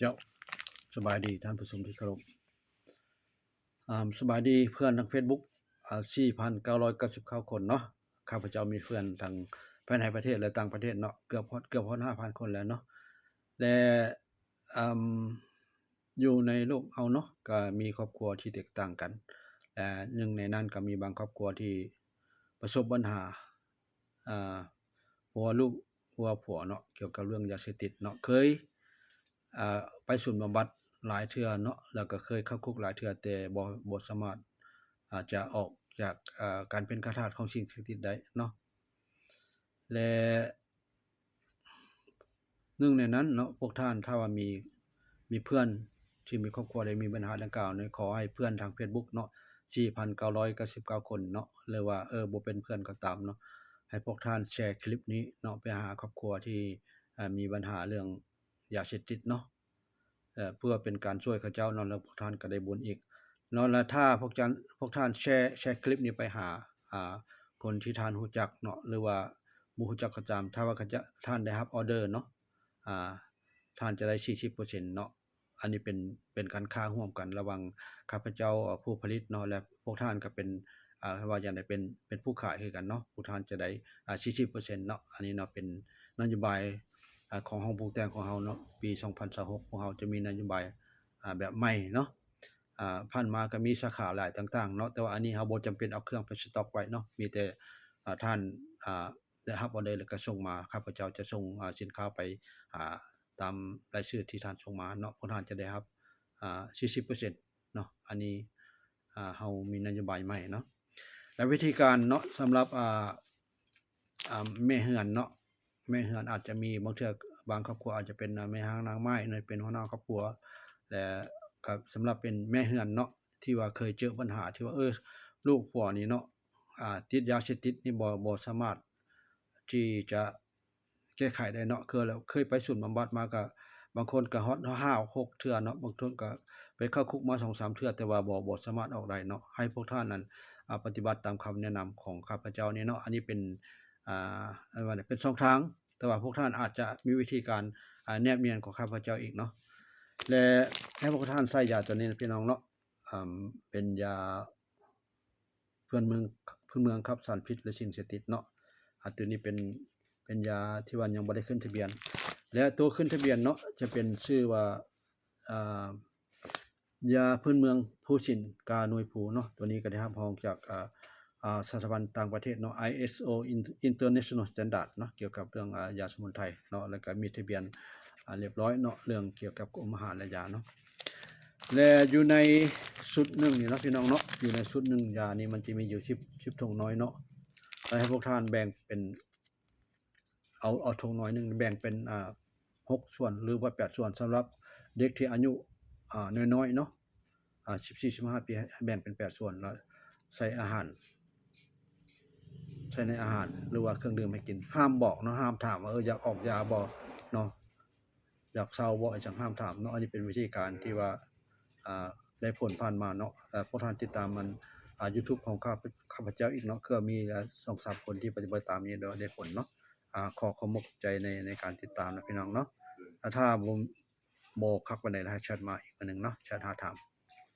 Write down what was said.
ເຈົ້າ ສະບາຍດີທ່ານຜູ້ຊົມທີ່ເຄົາລົບ. ອ່າ ສະບາຍດີເພື່ອນທາງເຟສບຸກ ອ່າ ສີ່ພັນເກົ້າຮ້ອຍເກົ້າສິບເກົ້າຄົນເນາະ. ຂ້າພະເຈົ້າມີເພື່ອນທັງພາຍໃນປະເທດ ແລະ ຕ່າງປະເທດເນາະ ເກືອບຮອດ ເກືອບຮອດຫ້າພັນຄົນແລ້ວເນາະ. ແລະ ອ່າ ຢູ່ໃນໂລກເຮົາເນາະ ກໍມີຄອບຄົວທີ່ແຕກຕ່າງກັນ ແລະ ໜຶ່ງໃນນັ້ນກໍມີບາງຄອບຄົວທີ່ປະສົບບັນຫາ ອ່າ ຜົວລູກ ຜົວຜົວເນາະ ກ່ຽວກັບເລື່ອງຢາເສບຕິດເນາະ. ເຄີຍ ອ່າ ໄປສູນບຳບັດຫຼາຍເທື່ອເນາະ ແລ້ວກໍເຄີຍເຂົ້າຄຸກຫຼາຍເທື່ອ ແຕ່ບໍ່ ບໍ່ສາມາດ ອ່າ ຈະອອກຈາກ ອ່າ ການເປັນຂ້າທາດຂອງສິ່ງເສບຕິດໄດ້ເນາະ. ແລະ ໜຶ່ງໃນນັ້ນເນາະ ພວກທ່ານ ຖ້າວ່າມີ ມີເພື່ອນທີ່ມີຄອບຄົວ ແລະ ມີບັນຫາດັ່ງກ່າວນີ້ ຂໍໃຫ້ເພື່ອນທາງເຟສບຸກເນາະ ສີ່ພັນເກົ້າຮ້ອຍເກົ້າສິບເກົ້າຄົນເນາະ ຫຼືວ່າ ເອີ ບໍ່ເປັນເພື່ອນກໍຕາມເນາະ ໃຫ້ພວກທ່ານແຊຄລິບນີ້ເນາະ ໄປຫາຄອບຄົວທີ່ ເອີ ມີບັນຫາເລື່ອງຢາເສບຕິດເນາະ ເອີ ເພື່ອເປັນການຊ່ວຍເຂົາເຈົ້າເນາະ ແລ້ວພວກທ່ານກໍໄດ້ບຸນອີກເນາະ. ແລະ ຖ້າພວກທ່ານ ພວກທ່ານແຊ ແຊຄລິບນີ້ໄປຫາ ອ່າ ຄົນທີ່ທ່ານຮູ້ຈັກເນາະ ຫຼືວ່າບໍ່ຮູ້ຈັກກໍຕາມ ຖ້າວ່າເຂົາເຈົ້າ ທ່ານໄດ້ຮັບອໍເດີເນາະ ອ່າ ທ່ານຈະໄດ້ສີ່ສິບເປີເຊັນເນາະ. ອັນນີ້ເປັນ ເປັນການຄ້າຮ່ວມກັນລະຫວ່າງຂ້າພະເຈົ້າ ເອີ ຜູ້ຜະລິດເນາະ ແລະ ພວກທ່ານກໍເປັນ ອ່າ ວ່າຈັ່ງໃດ ເປັນ ເປັນຜູ້ຂາຍຄືກັນເນາະ ພວກທ່ານຈະໄດ້ ອ່າ ສີ່ສິບເປີເຊັນເນາະ. ອັນນີ້ເນາະ ເປັນນະໂຍບາຍ ອ່າ ຂອງຫ້ອງປຸງແຕ່ງຂອງເຮົາເນາະ ປີສອງພັນຊາວຫົກ ພວກເຮົາຈະມີນະໂຍບາຍ ອ່າ ແບບໃໝ່ເນາະ. ອ່າ ຜ່ານມາກໍມີສາຂາຫຼາຍຕ່າງໆເນາະ ແຕ່ວ່າອັນນີ້ເຮົາບໍ່ຈຳເປັນເອົາເຄື່ອງໄປສະຕັອກໄວ້ເນາະ ມີແຕ່ ອ່າ ທ່ານ ອ່າ ໄດ້ຮັບອໍເດີແລ້ວກໍສົ່ງມາ ຂ້າພະເຈົ້າຈະສົ່ງ ອ່າ ສິນຄ້າໄປ ອ່າ ຕາມລາຍຊື່ທີ່ທ່ານສົ່ງມາເນາະ ພວກທ່ານຈະໄດ້ຮັບ ອ່າ ສີ່ສິບເປີເຊັນເນາະ. ອັນນີ້ ອ່າ ເຮົາມີນະໂຍບາຍໃໝ່ເນາະ ແລະ ວິທີການເນາະ ສຳລັບ ອ່າ ອ່າ ແມ່ເຮືອນເນາະ ແມ່ເຮືອນອາດຈະມີ ບາງເທື່ອບາງຄອບຄົວອາດຈະເປັນ ອ່າ ແມ່ຮ້າງນາງໝ້າຍເນາະ ເປັນຫົວໜ້າຄອບຄົວ ແລະ ກໍສຳລັບເປັນແມ່ເຮືອນເນາະ ທີ່ວ່າເຄີຍເຈີບັນຫາທີ່ວ່າ ເອີ ລູກຜົວນີ້ເນາະ ອ່າ ຕິດຢາເສບຕິດນີ້ ບໍ່ ບໍ່ສາມາດທີ່ຈະແກ້ໄຂໄດ້ເນາະ ເຄີຍ ເຄີຍໄປສູນບຳບັດມາ ກໍບາງຄົນກໍຮອດຫ້າຫົກເທື່ອເນາະ ບາງຄົນກໍໄປເຂົ້າຄຸກມາສອງສາມເທື່ອ ແຕ່ວ່າບໍ່ ບໍ່ສາມາດອອກໄດ້ເນາະ. ໃຫ້ພວກທ່ານນັ້ນ ອ່າ ປະຕິບັດຕາມຄຳແນະນຳຂອງຂ້າພະເຈົ້ານີ້ເນາະ. ອັນນີ້ເປັນ ອ່າ ເອີ້ນວ່າເປັນຊ່ອງທາງ ແຕ່ວ່າພວກທ່ານອາດຈະມີວິທີການ ອ່າ ແນບນຽນກວ່າຂ້າພະເຈົ້າອີກເນາະ ແລະ ໃຫ້ພວກທ່ານໃຊ້ຢາຕົວນີ້ນະພີ່ນ້ອງເນາະ ອ່າ ເປັນຢາພື້ນເມືອງ ພື້ນເມືອງຂັບສານພິດ ແລະ ສິ່ງເສບຕິດເນາະ. ອ່າ ຕົວນີ້ເປັນ ເປັນຢາທີ່ວ່າຍັງບໍ່ໄດ້ຂຶ້ນທະບຽນ ແລະ ຕົວຂຶ້ນທະບຽນເນາະ ຈະເປັນຊື່ວ່າ ອ່າ ຢາພື້ນເມືອງພູສິນ ກາໜ່ວຍພູເນາະ. ຕົວນີ້ກໍໄດ້ຮັບຮອງຈາກ ອ່າ ອ່າ ສະຖາບັນຕ່າງປະເທດເນາະ ໄອເອສໂອ International Standard ເນາະ ກ່ຽວກັບເລື່ອງ ອ່າ ຢາສະໝຸນໄພເນາະ ແລ້ວກໍມີທະບຽນ ອ່າ ລຽບຮ້ອຍເນາະ ເລື່ອງກ່ຽວກັບກົມອາຫານ ແລະ ຢາເນາະ. ແລະ ຢູ່ໃນຊຸດໜຶ່ງນີ້ເນາະ ພີ່ນ້ອງເນາະ ຢູ່ໃນຊຸດໜຶ່ງຢານີ້ ມັນຈະມີຢູ່ສິບ ສິບຖົງນ້ອຍເນາະ ແລະ ໃຫ້ພວກທ່ານແບ່ງເປັນ ເອົາ ເອົາຖົງນ້ອຍໜຶ່ງແບ່ງເປັນ ອ່າ ຫົກສ່ວນ ຫຼືວ່າແປດສ່ວນ ສຳລັບເດັກທີ່ອາຍຸ ອ່າ ນ້ອຍໆເນາະ ອ່າ ສິບສີ່ ສິບຫ້າປີ ໃຫ້ແບ່ງເປັນແປດສ່ວນ ແລ້ວໃສ່ອາຫານ ໃສ່ໃນອາຫານ ຫຼືວ່າເຄື່ອງດື່ມໃຫ້ກິນ. ຫ້າມບອກເນາະ ຫ້າມຖາມວ່າ ເອີ ຢາກອອກຢາບໍ່ເນາະ ຢາກເຊົາບໍ່ ຈັ່ງຫ້າມຖາມເນາະ. ອັນນີ້ເປັນວິທີການທີ່ວ່າ ອ່າ ໄດ້ຜົນຜ່ານມາເນາະ. ແລະ ພວກທ່ານຕິດຕາມມັນ ອ່າ ຢູທູບຂອງຂ້າ ຂ້າພະເຈົ້າອີກເນາະ ເພື່ອມີ ອ່າ ສອງສາມຄົນທີ່ປະຕິບັດຕາມນີ້ ໄດ້ ໄດ້ຜົນເນາະ. ອ່າ ຂໍຂອບໃຈໃນ ໃນການຕິດຕາມນະພີ່ນ້ອງເນາະ. ແລະ ຖ້າບໍ່ ບໍ່ຄັກປານໃດ ໃຫ້ແຊັດມາອີກເທື່ອໜຶ່ງເນາະ ແຊັດຫາຖາມ